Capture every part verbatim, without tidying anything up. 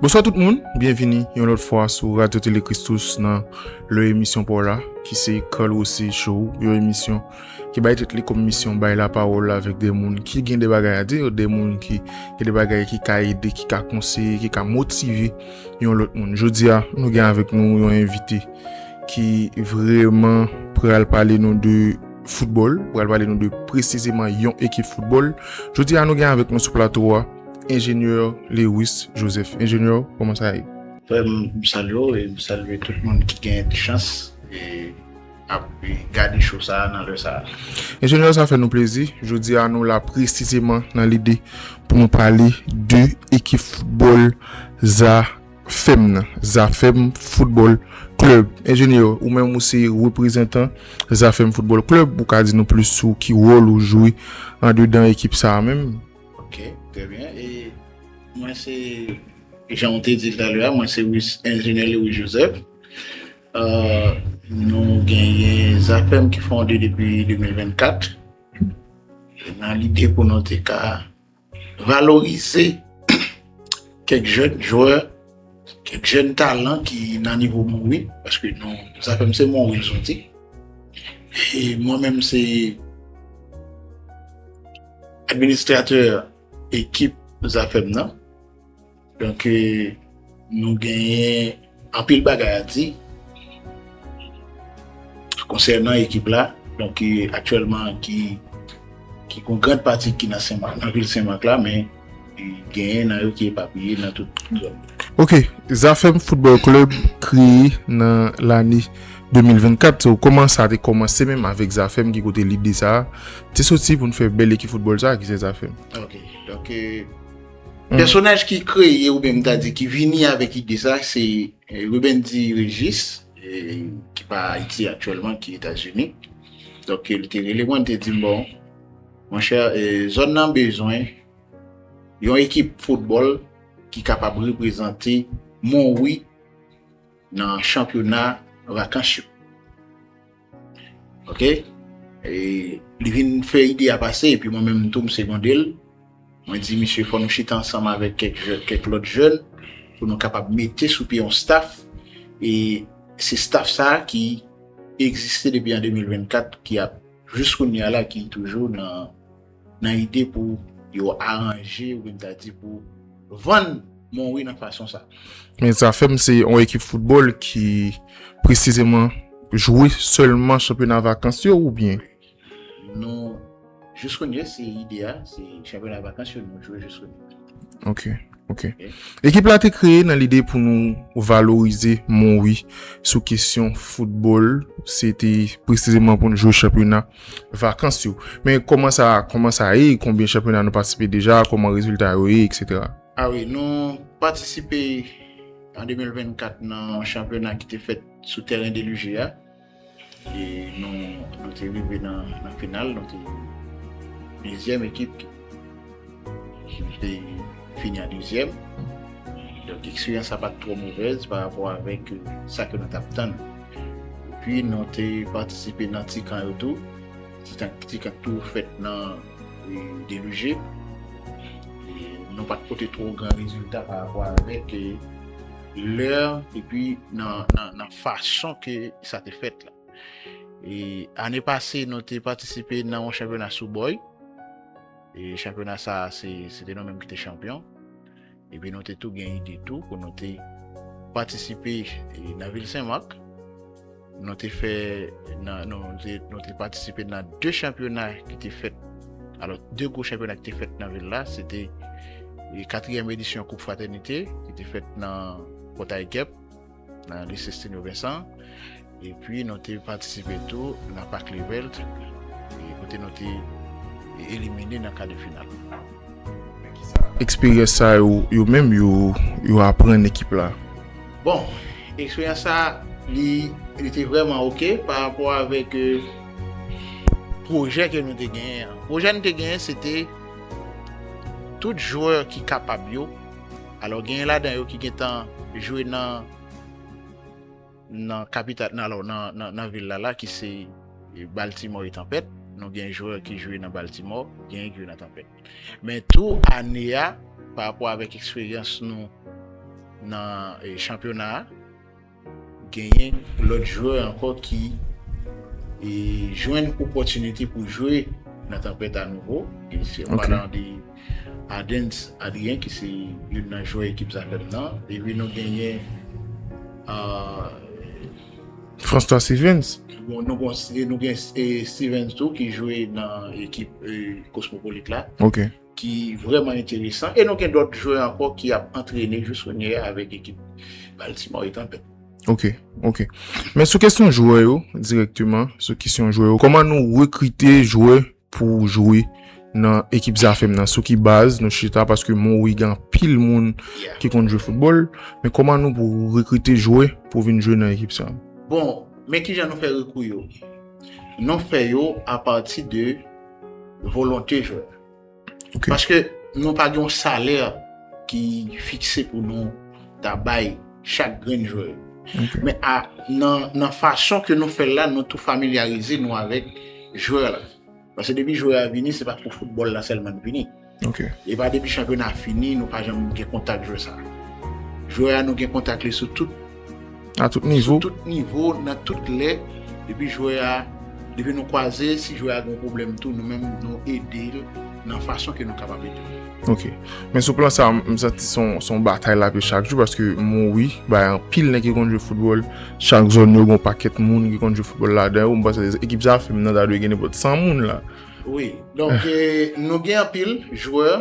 Bonswa tout moun, byenvini yon lòt fwa sou Radyo Tele Christus nan lè emisyon pa w la, ki se Carl Rossi Show, yon emisyon ki bay tèt li kòm misyon bay lapawòl avèk de moun ki gen de bagay a di, de moun ki gen de bagay ki ka ede, ki ka konseye, ki ka motive yon lòt moun. Jodi a, nou gen avèk nou yon envite ki vrèman pral pale nou de foutbòl, pral pale nou de presizeman yon ekip foutbòl. Jodi a, nou gen avèk nou sou plato a Enjenyè Lewis Joseph. Enjenyè, kòman sa ye? Frè m, m salye w e m salye tout moun ki gen chans e ap gade show sa a nan lè sa a. Enjenyè, sa fè nou plezi. Jodi a, nou la presizeman nan lide pou nou pale de ekip foutbòl Zafèm nan, Zafèm Football Club. Enjenyè, ou menm ou se reprezantan Zafèm Football Club, ou ka di nou plis sou ki wòl ou jwe andedan ekip sa a menm? Ok, trè byen. E mwen se, jan w te di l talè a, mwen se Wis-, Enjenyè Lewis Joseph. Euh, nou genyen Zafèm ki fonde depi de mil vennkat. Nan lide pou nou te ka valorize kèk jèn jwè, kèk jèn talan ki nan nivo Monwi, paske nou, Zafèm se Monwi l soti. E mwen menm se administratè ekip Zafèm nan. Donk, e, nou genyen anpil bagay a di konsènan ekip la. Donk, e, aktyèlman, ki, ki gon gran pati ki nan Senmak, nan vil Senmak la, men, e, genyen nan yo ki epapiye nan tout zòn. Ok, Zafèm Football Club kreye nan lane de mil vennkat. So, kòman sa te kòmanse menm avèk Zafèm, ki kote lide sa a te soti pou n fè bèl ekip foutbòl sa a ki se Zafèm? Ok, donk, e, pèsonaj ki kreye oubyen m ta di ki vini avèk ide sa, se, e, Rubendy Régis, e, ki pa Ayiti aktyèlman, ki Etazini. Donk, li te rele mwen, li te di m, bon, monchè, e, zòn nan bezwen yon ekip foutbòl ki kapab reprezante Monwi nan chanpyona vakans yo. Ok? E li vin fè ide a pase, epi mwen menm tou, m segonde l. Mwen di misye, fò nou chita ansanm avèk kèk jè-, kèk lòt jèn pou nou kapab mete sou pye yon staff. E se staff sa a ki egziste depi an de mil vennkat, ki ap, jis kounye a la, ki toujou nan, nan ide pou yo aranje, oubyen m ta di pou vann Monwi nan fason sa. Men Zafèm se yon ekip foutbòl ki presizeman jwe sèlman chanpyona vakans yo, oubyen? Nou, jis kounye a, se ide a, se chanpyona vakans yo nou jwe jis kounye a. Ok, ok. Ok. Ekip la te kreye nan lide pou nou valorize Monwi sou kesyon foutbòl, se te presizeman pou nou jwe chanpyona vakans yo. Men kòman sa, kòman sa ye, konbyen chanpyona nou patisipe deja, kòman rezilta yo ye, etsetera? A wi, nou patisipe an de mil vennkat nan chanpyona ki te fèt sou tèren Delije a. E nou, nou te rive nan, nan final, nou te dezyèm ekip ki, ki te fini an dezyèm. Donk, eksperyans la pa t twò movèz pa rapò avèk, e, sa ke nou t ap tann. Epi, nou te patisipe nan ti kan yo tou. Ti kan, ti kan tou fèt nan, e, Delije. E nou pa t pote twò gran rezilta pa rapò avèk, e, lè, epi nan, nan, nan fason ke sa te fèt la. E ane pase, nou te patisipe nan yon chanpyona sou bòy. E chanpyona sa a, se, se te nou menm ki te chanpyon. Epi nou te tou gen ide tou pou nou te patisipe, e, nan vil Senmak. Nou te fè, nan, nou te, nou te patisipe nan de chanpyona ki te fèt, alò, de gwo chanpyona ki te fèt nan vil la. Se te, e, katriyèm edisyon Koup Fratènite ki te fèt nan Pòtay Kèp, nan lise Stenio Vincent. Epi nou te patisipe tou nan Pak Levelt, e kote nou te elimine nan ka de final. Eksperyans sa yo, yo menm, yo, yo aprann ekip la? Bon, eksperyans sa, li, li te vrèman ok pa rapò avèk, e, pwojè ke nou te genyen an. Pwojè nou te genyen, se te tout jwè ki kapab yo. Alò, genyen ladan yo ki gentan jwe nan, nan kapital, nan, alò, nan, nan, nan vil la, la, ki se, e, Baltimore e Tempête. Nou gen jwè ki jwe nan Baltimore, genyen ki jwe nan Tempête. Men tou, ane a, pa rapò avèk eksperyans nou nan e, chanpyona a. Genyen lòt jwè ankò ki e, jwenn opòtinite pou jwe nan Tanpèt anouvo. E se an palan de Adens Adrien ki se youn nan jwè ekip Zafèm nan. Epi nou genyen uh, François Stevens. Bon, nou gen, nou gen e, Stevens tou ki jwe nan ekip e, Cosmopolite la. Ok. Ki vrèman enteresan. E nou gen dòt jwè ankò ki ap antrene jous kounye a avèk ekip Baltimore e Tanpèt. Ok, ok. Men sou kesyon jwè yo, dirèkteman, sou kesyon jwè yo, kòman nou rekrite jwè pou jwe nan ekip Zafèm nan, sou ki baz nou chita, paske Monwi gen anpil moun ki konn jwe foutbòl, men kòman nou pou rekrite jwè pou vin jwe nan ekip sa? Bon, men kijan nou fè rekri yo? Nou fè yo apati de volonte jwè. Ok. Paske nou pa gen yon salè ki fikse pou nou ta bay chak grenn jwè. Ok. Men a, nan, nan fason ke nou fè l la, nou tou familyarize nou avèk jwè la. Paske depi jwè a vini, se pa pou foutbòl la sèlman l vini. Ok. E pa depi chanpyona fini, nou pa janm gen kontak jwè sa. Jwè a, nou gen kontak li sou tout A tout nivo. Sou tout nivo, nan tout lè, depi jwè a, depi nou kwaze, si jwè a gen pwoblèm tou, nou menm nou ede l nan fason ke nou kapab ede l. Ok. Men sou plan sa, m santi se yon, se yon batay l ap ye chak jou, paske Monwi bay anpil nèg ki konn jwe foutbòl. Chak zòn yo gen yon pakèt moun ki konn jwe foutbòl ladan yo. M panse ekip Zafèm nan ta dwe gen nenpòt san moun la. Wi. Donk, e, nou gen anpil jwè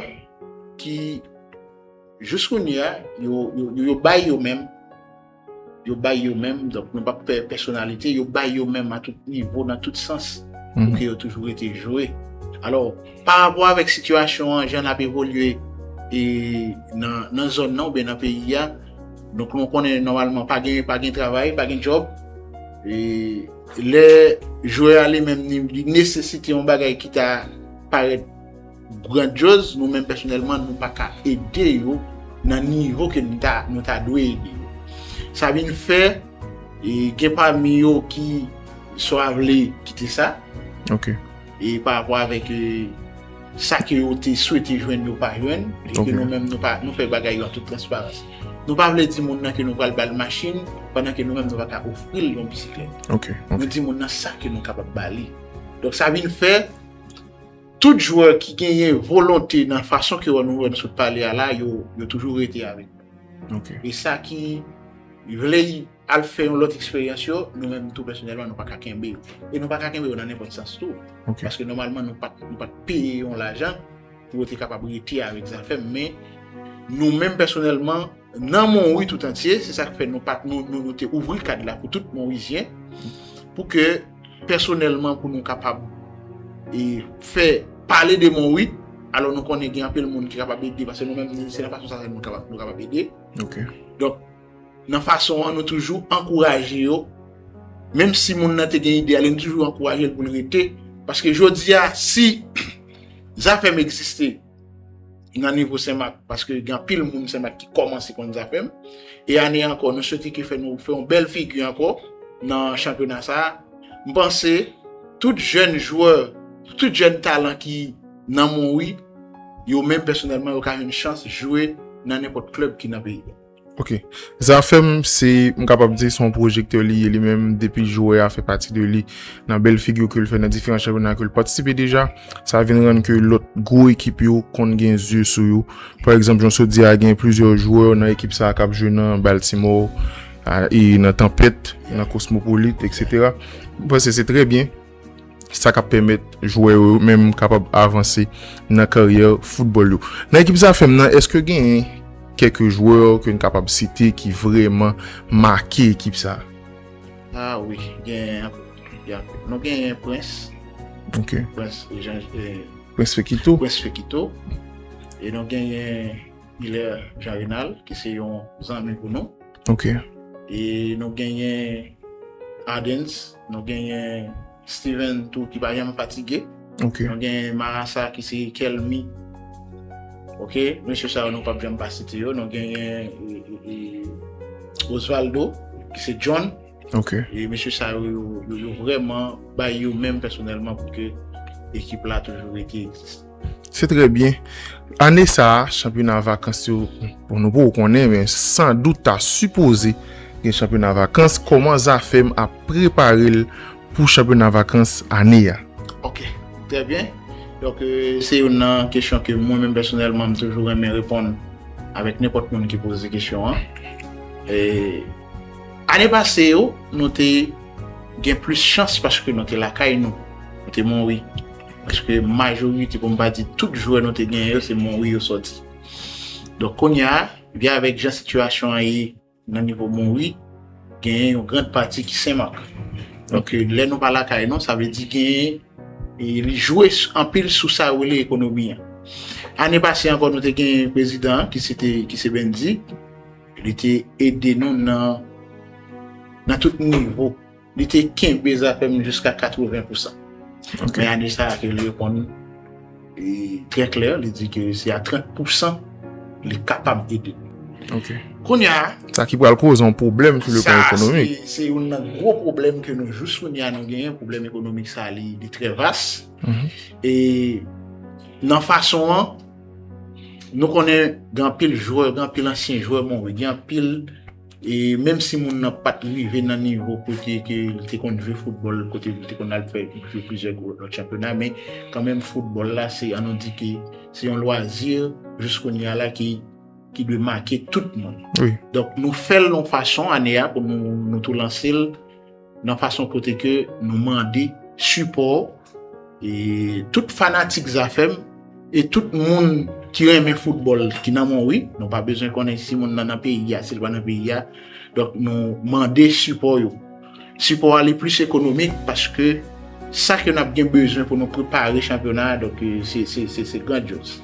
ki, jous kounye a, yo, yo, yo, yo bay yo menm. Yo bay yo menm, donk nou p ap fè pèsonalite, yo bay yo menm a tout nivo, nan tout sans, pou ke yo toujou rete jwe. Alò, pa rapò avèk sitiyasyon an, jan l ap evolye e nan, nan zòn nan oubyen nan peyi a, donk nou konnen nòmalman pa gen, pa gen travay, pa gen djòb. E lè jwè a li menm li, li nesesite yon bagay ki ta parèt grandyoz, nou menm pèsonèlman, nou pa ka ede yo nan nivo ke nou ta, nou ta dwe ede yo. Sa vin fè, e, gen pami yo ki swa vle kite sa, Ok. e pa rapò avèk e, sa ke yo te swete jwenn, yo pa jwenn, e ke Ok. nou menm, nou pa, nou fè bagay yo an tout transparans. Nou pa vle di moun nan ke nou pral ba l machin, pandan ke nou menm nou pa ka ofri l yon bisiklèt. Ok. Ok. Nou di moun nan sa ke nou kapab ba li. Donk sa vin fè, tout jwè ki genyen volonte nan fason ke nou wè nou sot pale a la, yo, yo toujou rete avèk nou. Ok. E sa ki vle al fè yon lòt eksperyans yo, nou menm tou pèsonèlman, nou pa ka kenbe yo. E nou pa ka kenbe yo nan nenpòt sans tou. Ok. Paske nòmalman, nou pa, nou pa t peye yon lajan pou yo te kapab rete avèk Zafèm, men nou menm pèsonèlman, nan Monwi tout antye, se sa k fè nou pa, nou, nou, nou te ouvri kad la pou tout Monwizyen, pou ke pèsonèlman, pou nou kapab e fè pale de Monwi, alò nou konnen gen anpil moun ki kapab ede, paske nou menm, se nan fason sa nou kapab, nou kapab ede. Ok. Donk, nan fason an, nou toujou ankouraje yo, menm si moun nan te gen ide a, nou toujou ankouraje l pou l rete, paske jodi a, si Zafèm egziste nan nivo Senmak, paske gen anpil moun Senmak ki kòmanse konn Zafèm, e ane ankò, nou swete ke fè nou fè yon bèl figi ankò nan chanpyona sa a. M panse tout jèn jwè, tout jèn talan ki nan Monwi, yo menm pèsonèlman, yo ka jwenn chans jwe nan nenpòt klèb ki nan peyi a. Ok. Zafèm, se, m kapab di, se yon pwojektè li ye li menm, depi jwè a fè pati de li, nan bèl figi ke l fè nan diferan chanpyona ke l patisipe deja, sa vin rann ke lòt gwo ekip yo konn gen zye sou yo. Pa egzanp, jan w sot di a, gen plizyè jwè nan ekip sa a k ap jwe nan Baltimore, a, e nan Tanpèt, nan Cosmopolite, et cetera. M panse se trè byen. Sa k ap pèmèt jwè yo menm kapab avanse nan karyè foutbòl yo. Nan ekip Zafèm nan, èske genyen kèk jwè ke n kapab site ki vrèman make ekip sa? Ah wi, gen, gen, nou genyen Prince, Ok. Prince Jean, eh, Prince Fekito. Prince Fekito, e nou genyen Hilaire Jean Renal, ki se yon zanmi pou nou. Ok. E nou genyen Ardens, nou genyen Steven tou ki pa janm fatige. Ok. Nou genyen Marasa ki se Kelmi. Ok, mesye sa yo nou p ap janm pa site yo. Nou genyen e, e, e, Osvaldo ki se John. Ok. E mesye sa yo, yo, yo, yo vrèman bay yo menm pèsonèlman pou ke ekip la toujou rete egziste. Se trè byen. Ane sa a, chanpyona vakans yo, bon, nou poko konnen, men san dout ta sipoze gen chanpyona vakans. Kòman Zafèm ap prepare l pou chanpyona vakans ane a? Ok, trè byen. Donk, euh, se youn nan kesyon ke mwen menm pèsonèlman, m toujou renmen reponn avèk nenpòt moun ki poze kesyon an. E, ane pase yo, nou te gen plis chans paske nou te lakay nou. Nou te Monwi. Paske majorite, pou m pa di tout jwè nou te genyen yo, se Monwi yo sòti. Donk, kounye a, vye avèk jan sitiyasyon an ye nan nivo Monwi, genyen yon gran pati ki Senmak. Donk, lè nou pa lakay nou, sa vle di genyen, e li jwe anpil sou sa yo rele ekonomi an. Ane pase ankò, nou te genyen prezidan an, ki se te, ki se Bendy. Li te ede nou nan, nan tout nivo. Li te kenbe Zafèm jiska katreven pousan. Men ane sa a ke li reponn, e, trè klè, li di ke se a trant pousan li kapab ede. Kounye a, Sa ki pral koze yon pwoblèm sou le plan sa, ekonomik. Se, se youn nan gwo pwoblèm ke nou jous kounye a nou genyen, pwoblèm ekonomik sa li, li trè vas. E nan fason an, nou konnen gen anpil jwè, gen anpil ansyen jwè Monwi, gen anpil, e menm si moun nan pa t rive nan nivo kote ke li te konn jwe foutbòl, kote li te konn al fè jwe plizyè gwo lòt chanpyona, men kanmenm foutbòl la, se, an nou di ke se yon lwazi jous kounye a la ki, ki dwe make tout moun. Wi. Donk, nou fè l yon fason ane a pou nou, nou tou lanse l nan fason kote ke nou mande sipò e tout fanatik Zafèm e tout moun ki renmen foutbòl ki nan Monwi. Nou pa bezwen konnen si moun nan nan peyi a, si l pa nan peyi a. Donk, nou mande sipò yo. Sipò a li plis ekonomik paske sa ke n ap gen bezwen pou nou prepare chanpyona a, donk, e, se, se, se, se grandyoz.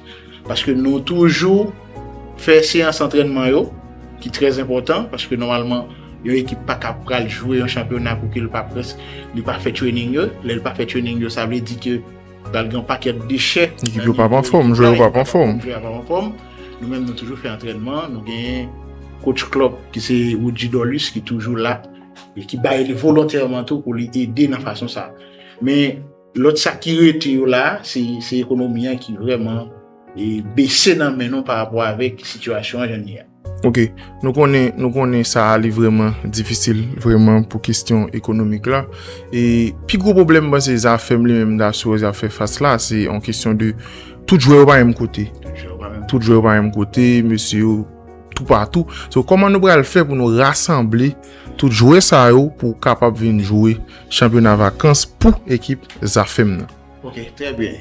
Paske nou toujou fè seyans antrènman yo, ki trè enpòtan, paske nòmalman, yon ekip pa ka pral jwe yon chanpyona pou ke l pa près, li pa fè training yo. Lè l pa fè training yo, sa vle di ke pral gen yon pakèt dechè. Ekip yo p ap anfòm, jwè yo p ap anfòm. Jwè yo p ap anfòm. Nou menm, nou toujou fè antrènman, nou genyen coach club ki se Woodji Dorlus ki toujou la, e ki bay li volontèman tou pou li ede nan fason sa. Men, lòt sa ki rete yo la, se, se ekonomi an ki vrèman, e, bese nan men nou pa rapò avèk sitiyasyon an jan l ye a. Ok, nou konnen, nou konnen sa a li vrèman difisil, vrèman pou kesyon ekonomik la. E pi gwo pwoblèm, mwen panse Zafèm li menm Dasso ap fè fas la, se yon kesyon de tout jwè yo pa menm kote. Tout jwè yo pa menm kote, mesye yo toupatou. So, kòman nou pral fè pou nou rasanble tout jwè sa yo pou kapab vin jwe chanpyona vakans pou ekip Zafèm nan? Ok, trè byen.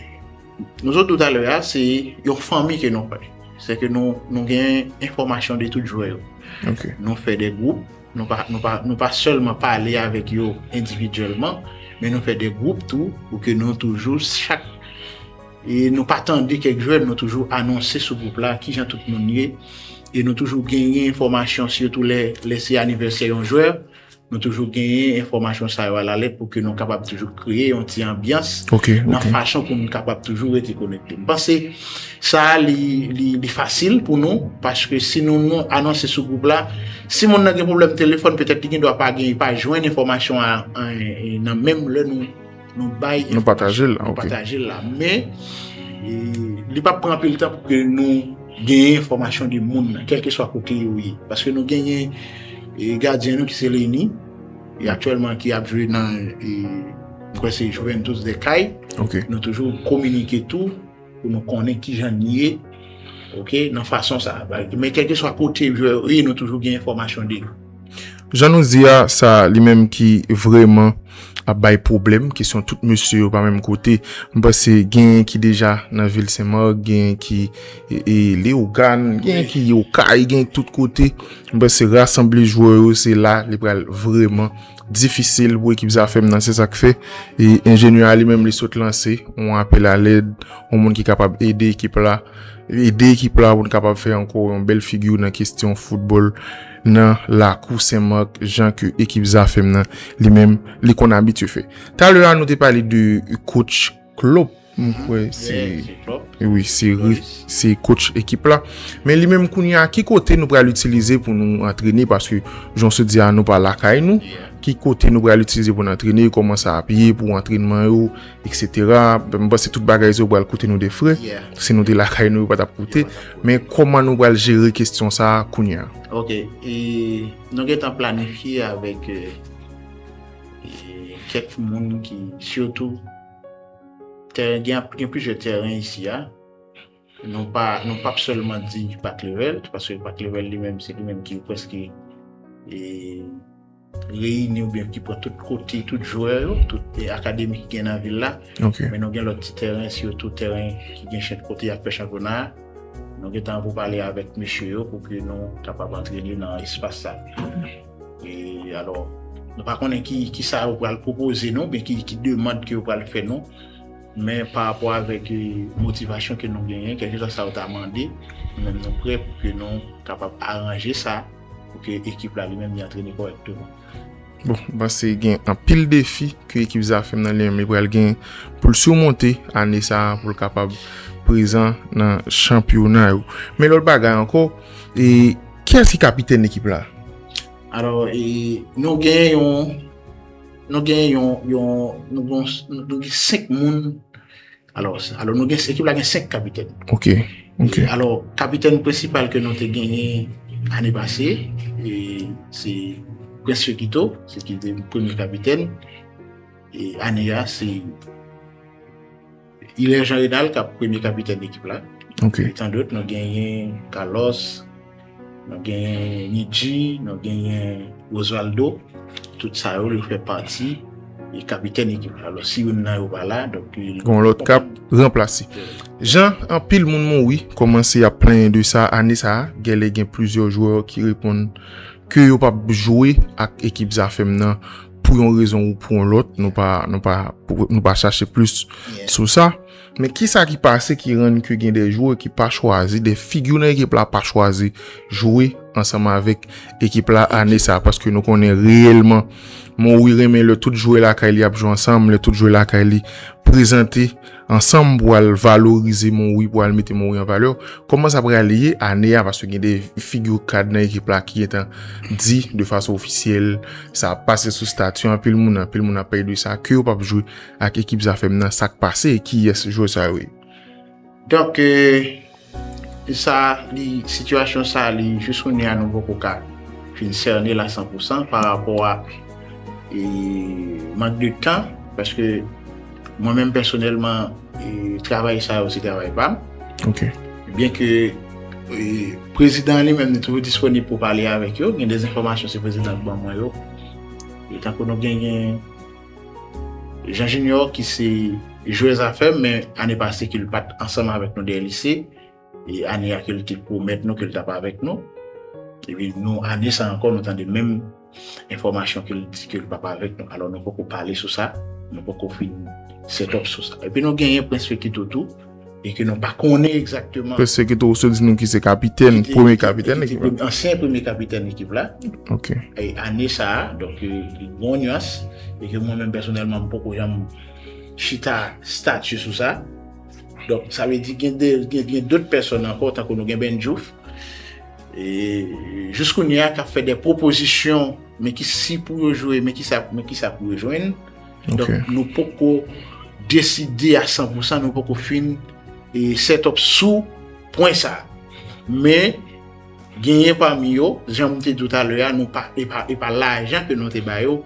Nou sot di w talè a, se yon fanmi ke nou fè. Se ke nou, nou gen enfòmasyon de tout jwè yo. Ok. Nou fè de gwoup, nou pa, nou pa, nou pa sèlman pale avèk yo endividyèlman, men nou fè de gwoup tou, pou ke nou toujou, chak, e nou pa tande kèk jwè, nou toujou anonse sou gwoup la, kijan tout moun ye, e nou toujou genyen enfòmasyon, sitou lè, lè se anivèsè yon jwè, nou toujou genyen enfòmasyon sa yo alalèt pou ke nou kapab toujou kreye yon ti anbyans Ok, nan ok. fason pou nou kapab toujou rete konekte. M panse sa a li, li, li fasil pou nou, paske si nou, nou anonse sou gwoup la, si moun nan gen pwoblèm telefòn, petèt li gen dwa pa gen, pa jwenn enfòmasyon an, an, e, nan menm lè nou, nou bay Nou pataje l, nou ok. Pataje l la. Men, e, li p ap pran anpil tan pou ke nou genyen enfòmasyon de moun nan, kèlkeswa kote yo ye. Paske nou genyen, e, gadyen nou ki se Lenny, e aktyèlman ki ap jwe nan, e, m kwè se Juventus de Cai. Ok. Nou toujou kominike tou pou nou konnen kijan n ye, ok, nan fason sa. Men kèlkeswa kote jwè yo ye, nou toujou gen enfòmasyon de yo. Jan nou di a, sa li menm ki vrèman ap bay pwoblèm, kesyon tout mesye yo pa menm kote. M panse genyen ki deja nan vil Senmak, genyen ki, e, e, Leyogàn, genyen ki Okay, genyen tout kote. M panse rasanble jwè yo, se la li pral vrèman difisil pou ekip Zafèm nan, se sa k fè. E enjenyè a li menm li sot lanse yon apèl a lèd, yon moun ki kapab ede ekip la, ede ekip la pou n kapab fè ankò yon bèl figi nan kesyon foutbòl nan lakou Senmak, jan ke ekip Zafèm nan li menm li konn abitye fè. Talè a nou te pale de coach Klopp. M kwè se, wi, se re- se coach ekip la. Men li menm kounye a, ki kote nou pral itilize pou nou antrene? Paske, jan w sot di a, nou pa lakay nou. Ki kote nou pral itilize pou n antrene? Kòman sa ap ye pou antrènman yo, et cetera? M panse tout bagay sa yo pral koute nou de frè. Si nou te lakay nou, yo pa t ap koute. Men kòman nou pral jere kesyon sa a kounye a? Ok. E, nou gentan planifye avèk e, e, kèk moun ki, sitou, tèren, gen, gen plizyè tèren isi a. Nou pa, nou p ap sèlman di Pak Level, paske Pak Level li menm, se li menm ki prèske e, reyini oubyen ki pran tout kote, tout jwè yo, tout e, akademi ki gen nan vil la. Men nou gen lòt ti tèren, sitou tèren ki gen chan kote y ap fè chanpyona a. Nou gentan pou pale avèk mesye yo pou ke nou kapab antrene nan espas sa. E alò, nou pa konnen ki, ki sa yo pral pwopoze nou, oubyen ki, ki demann ke yo pral fè nou. Men pa rapò avèk e, motivasyon ke nou genyen, kèlkeswa sa yo ta mande, nou menm nou prè pou ke nou kapab aranje sa, pou ke ekip la li menm li antrene kòrèkteman. Bon, m panse gen anpil defi ke ekip Zafèm nan li menm li pral gen pou l simonte ane sa a, pou l kapab prezan nan chanpyona yo. Men lòt bagay ankò, e kiyès ki kapitèn ekip la? Alò, e, nou gen yon, nou gen yon, yon, nou gen, nou gen senk moun. Alò, alò nou gen, ekip la gen senk kapitèn. Ok, ok. E, alò, kapitèn prensipal ke nou te genyen ane pase, e, se Prince Fekito, se ki te premye kapitèn. E ane a, se Hilaire Jean Renald k ap premye kapitèn ekip la. Ok. E tandòt, nou genyen Carlos, nou genyen Nidji, nou genyen Osvaldo. Tout sa yo, yo fè pati e kapitèn ekip la. Alò, si youn nan yo pa la, donk, gon lòt k ap ranplase. Jan anpil moun mouri, kòmanse ap plenyen de sa ane sa a, genlè gen plizyè jwè ki reponn ke yo p ap jwe ak ekip Zafèm nan pou yon rezon ou pou yon lòt. Nou pa, nou pa, nou pa chache plis sou sa. Men kisa ki pase ki rann ke gen de jwè ki pa chwazi, de figi nan ekip la pa chwazi jwe ansanm avèk ekip la ane sa a? Paske nou konnen reyèlman Mouri renmen lè tout jwè lakay li ap jwe ansanm, lè tout jwè lakay li prezante ansanm pou al valorize Mouri, pou al mete Mouri an valè. Kòman sa pral ye ane a, paske gen de figi kad nan ekip la ki gentan di de fason ofisyèl, sa ap pase sou stati anpil moun, anpil moun ap pale de sa, ke yo p ap jwe ak ekip Zafèm nan, sa k pase, kiyès jwè sa yo ye? Donk, e, sa, li, sitiyasyon sa, li, jis kounye a, nou poko ka fin sène l a san pou san pa rapò a e, mank de tan, paske mwen menm pèsonèlman, e, travay sa yo se travay pa m. Ok. Byenke e, prezidan an li menm li toujou disponib pou pale avèk yo, gen de enfòmasyon se prezidan k ban mwen yo. E tankou nou genyen Jean Junior ki se jwè Zafèm, men ane pase ke l pa t ansanm avèk nou dèyè lise, e ane a ke l te pwomèt nou ke l t ap avèk nou. Epi nou, ane sa ankò, nou tande menm enfòmasyon ke l di ke l p ap avèk nou. Alò, nou poko pale sou sa, nou poko fin set up sou sa. Epi nou genyen Prince Fekito tou, e ke nou pa konnen egzakteman. Prince Fekito, ou sot di nou ki se kapitèn, premye kapitèn ekip la. Ansyen premye kapitèn ekip la. Ok. E ane sa a, donk, e, li gon nyans, e ke mwen menm pèsonèlman, m poko janm chita stati sou sa. Donk, sa vle di gen de, gen, gen dòt pèsòn ankò, tankou nou gen Ben Diouf. E, jis kounye a, k ap fè de pwopozisyon, men ki si pou yo jwe, men ki sa, men ki sa pou yo jwenn. Donk, nou poko deside a san pou san, nou poko fin e, set up sou pwen sa. Men, genyen pami yo, jan m te di w talè a, nou pa, e pa, e pa lajan ke nou te ba yo.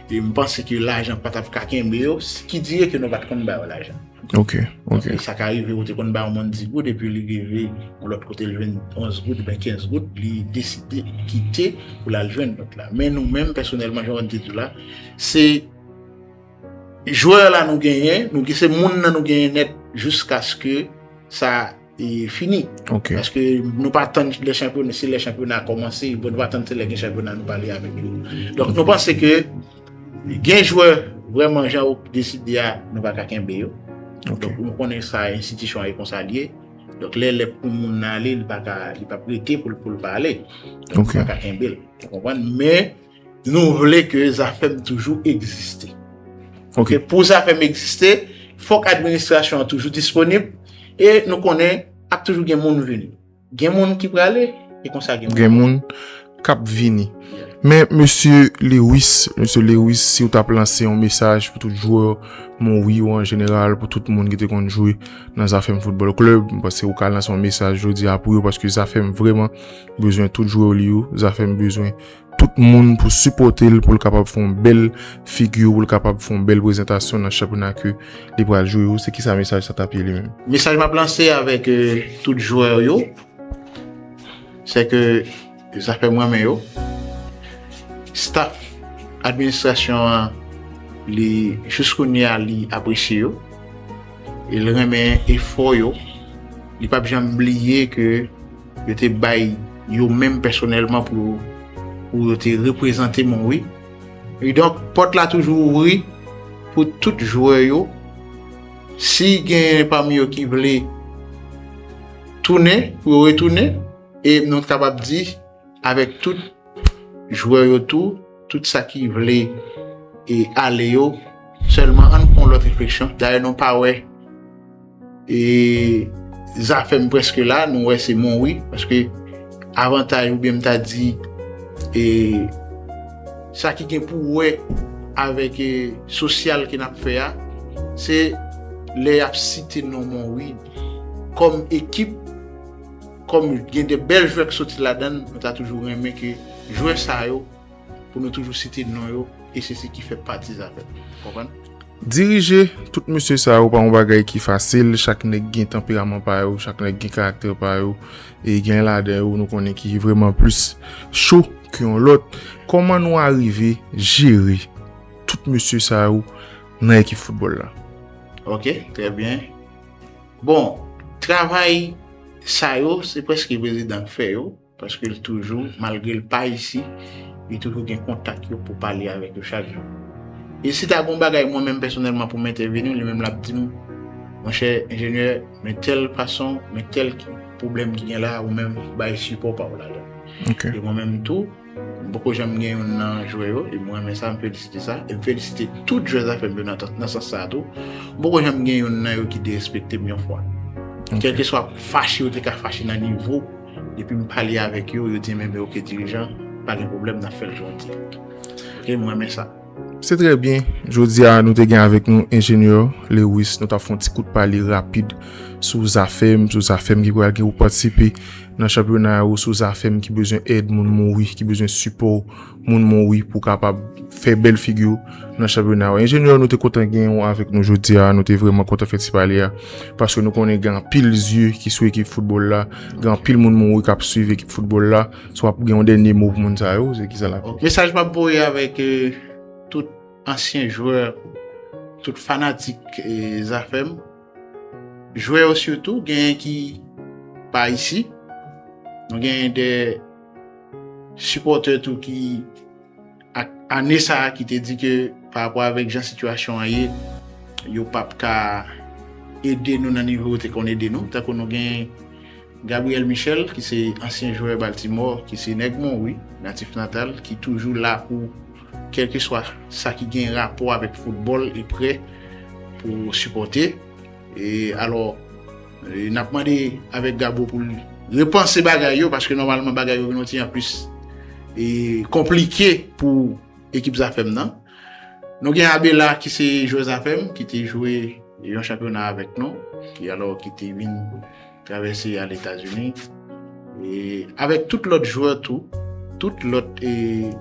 E m panse ke lajan pa t ap ka kenbe yo, ki dire ke nou pa t konn ba yo lajan. Ok, ok. Sa ka rive ou te konn ba yon moun dis goud, epi li rive yon lòt kote, li jwenn onz goud, oubyen kenz goud, li deside kite pou l al jwenn lòt la. Men nou menm, pèsonèlman, jan w te di la, se jwè la nou genyen, nou gen, se moun nan nou genyen nèt jiskaske sa e, fini. Ok. Paske nou pa tann lè chanpyona, se lè chanpyona a kòmanse, bon, nou pa tann se lè gen chanpyona nou pale avèk yo. Donk, nou panse ke gen jwè vrèman jan ou deside a, nou pa ka kenbe yo. Ok. Donk, nou konnen sa enstitisyon an e konsa l ye. Donk, lè lè pou moun nan ale, li pa ka, li p ap rete pou l, pou l pa ale. Donk, Ok. nou pa ka kenbe l. Ou konprann? Men, nou vle ke Zafèm toujou egziste. Ok. Ke pou Zafèm egziste, Fòk administrasyon an toujou disponib, e nou konnen ap toujou gen moun vini. Gen moun ki prale, e konsa gen moun. Gen moun k ap vini. Men, mesye Lewis, mesye Lewis, si w t ap lanse yon mesaj pou tout jwè Monwi yo an jeneral, pou tout moun ki te konn jwe nan Zafèm Foutbòl Klèb, m panse ou ka lanse yon mesaj jodi a pou yo, paske Zafèm vrèman bezwen tout jwè li yo, Zafèm bezwen tout moun pou sipòte l, pou l kapab fè yon bèl figi, pou l kapab fè yon bèl prezantasyon nan chanpyona ke li pral jwe yo. Se kisa mesaj sa t ap ye li menm? Mesaj m ap lanse avèk, euh, tout jwè yo, se ke Zafèm renmen yo. Staff administrasyon an, li, jis kounye a, li apresye yo. E l renmen efò yo. Li p ap janm bliye ke yo te bay yo menm pèsonèlman pou, pou yo te reprezante Monwi. E donk, pòt la toujou ouvri pou tout jwè yo. Si gen pami yo ki vle tounen, pou yo retounen, e nou kapab di, avèk tout jwè yo tou, tout sa ki vle e ale yo, sèlman ann fè yon lòt refleksyon. Dayè, nou pa wè e Zafèm prèske la, nou wè se Monwi, paske avantaj oubyen m ta di, e sa ki gen pou wè avèk, e sosyal ke n ap fè a, se lè y ap site non Monwi kòm ekip, kòm gen de bèl jwè ki soti ladan l, nou ta toujou renmen ke jwè sa yo, pou nou toujou site non yo, e se sa ki fè pati Zafèm. Konprann? Dirije tout mesye sa yo pa yon bagay ki fasil, chak nèg gen tanperaman pa yo, chak nèg gen karaktè pa yo, e gen ladan yo nou konnen ki vrèman plis cho ke yon lòt. Kòman nou arive jere tout mesye sa yo nan ekip foutbòl la? Ok, trè byen. Bon, travay sa yo, se prèske prezidan k fè yo, paske l toujou, malgre l pa isi, li toujou gen kontak yo pou pale avèk yo chak jou. E si ta gen yon bagay mwen menm pèsonèlman pou m entèveni, li menm l ap di m, monchè enjenyè, men tèl fason, men tèl ki, pwoblèm ki gen la, ou menm bay sipò pa w ladan. Ok. E mwen menm tou, m poko janm gen youn nan jwè yo, e m renmen sa, m felisite sa, e m felisite tout jwè Zafèm yo nan, nan sans sa a tou. M poko janm gen youn nan yo ki derespekte m yon fwa. Ok. Kèlkeswa fache yo te ka fache nan nivo, depi m pale avèk yo, yo di, men, men, ok, dirijan, pa gen pwoblèm, n ap fè l jodi. Ok, m renmen sa. Se trè byen. Jodi a, nou te gen avèk nou enjenyè Lewis. Nou t ap fè yon ti kout pale rapid sou Zafèm, sou Zafèm ki pral gen pou patisipe nan chanpyona yo, sou Zafèm ki bezwen èd moun Monwi, ki bezwen sipò moun Monwi pou kapab fè bèl figi nan chanpyona yo. Enjenyè, nou te kontan gen w avèk nou jodi a. Nou te vrèman kontan fè ti pale a. Paske nou konnen gen anpil zye ki sou ekip foutbòl la. Gen anpil moun Monwi k ap swiv ekip foutbòl la. Si w ap gen yon dènye mo pou moun sa yo, se kisa l ap ye? Mesaj m ap voye avèk, eh, tout ansyen jwè, tout fanatik, eh, Zafèm. Jwè yo sitou, genyen ki pa isi. Nou genyen de sipòtè tou ki, ak ane sa a, ki te di ke pa rapò avèk jan sitiyasyon an ye, yo p ap ka ede nou nan nivo yo te konn ede nou. Tankou nou gen Gabriel Michel, ki se ansyen jwè Baltimore, ki se nèg Monwi, natif natal, ki toujou la pou kèlkeswa sa ki gen rapò avèk foutbòl, li prè pou sipòte. E alò, e n ap mande avèk Gabo pou l repanse bagay yo, paske nòmalman bagay yo vin yon ti jan plis, e, konplike pou ekip Zafèm nan. Nou gen Abela ki se jwè Zafèm, ki te jwe yon chanpyona avèk nou, ki alò ki te vin travèse al Etazini. E avèk tout lòt jwè tou, tout lòt, e,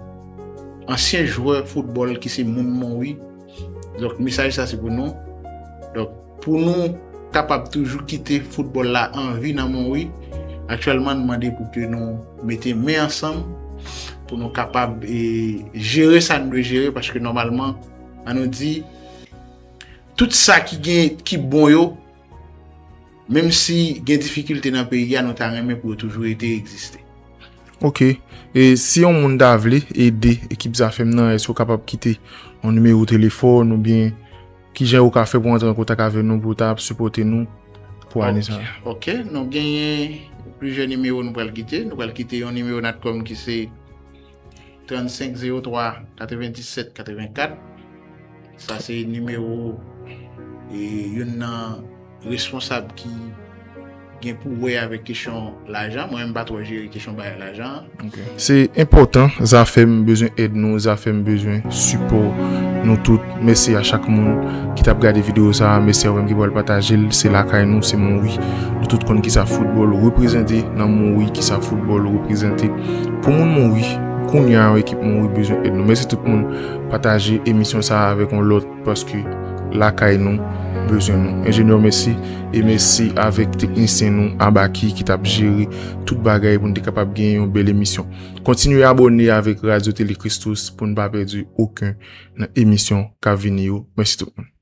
ansyen jwè foutbòl ki se moun Monwi. Donk, mesaj sa se pou nou. Donk, pou nou kapab toujou kite foutbòl la an vi nan Monwi, aktyèlman, n mande pou ke nou mete men ansanm, pou nou kapab, e, jere sa n dwe jere, paske nòmalman, an nou di, tout sa ki gen, ki bon yo, menm si gen difikilte nan peyi a, nou ta renmen pou yo toujou rete egziste. Ok. E si yon moun ta vle ede ekip Zafèm nan, èske w kapab kite yon nimewo telefòn oubyen kijan yo ka fè pou antre an kontak avè nou pou ta ap sipòte nou pou ane sa a? Ok, ok. Nou genyen plizyè nimewo nou pral kite. Nou pral kite yon nimewo Natcom ki se trannsenk zewo twa katrevenndisèt katrevenkat. Sa se nimewo E youn nan responsab ki gen pou wè avèk kesyon lajan, mwen menm m pa twò jere kesyon bagay lajan. Se enpòtan, zafè m bezwen èd nou, zafè m bezwen sipò nou tout. Mèsi a chak moun ki t ap gade videyo sa a, mèsi a ou menm ki pral pataje l, se lakay nou, se Monwi. Nou tout konn kisa foutbòl reprezante nan Monwi, kisa foutbòl reprezante pou moun Monwi. Kounye a yon ekip Monwi bezwen èd nou. Mèsi tout moun, pataje emisyon sa a avèk yon lòt paske lakay nou bezwen nou. Enjenyè, mèsi. E mèsi avèk teknisyen nou Abaki ki t ap jere tout bagay pou n te kapab gen yon bèl emisyon. Kontinye abòne avèk Radyo Tele Christus pou n pa pèdi okenn nan emisyon k ap vini yo. Mèsi tout moun.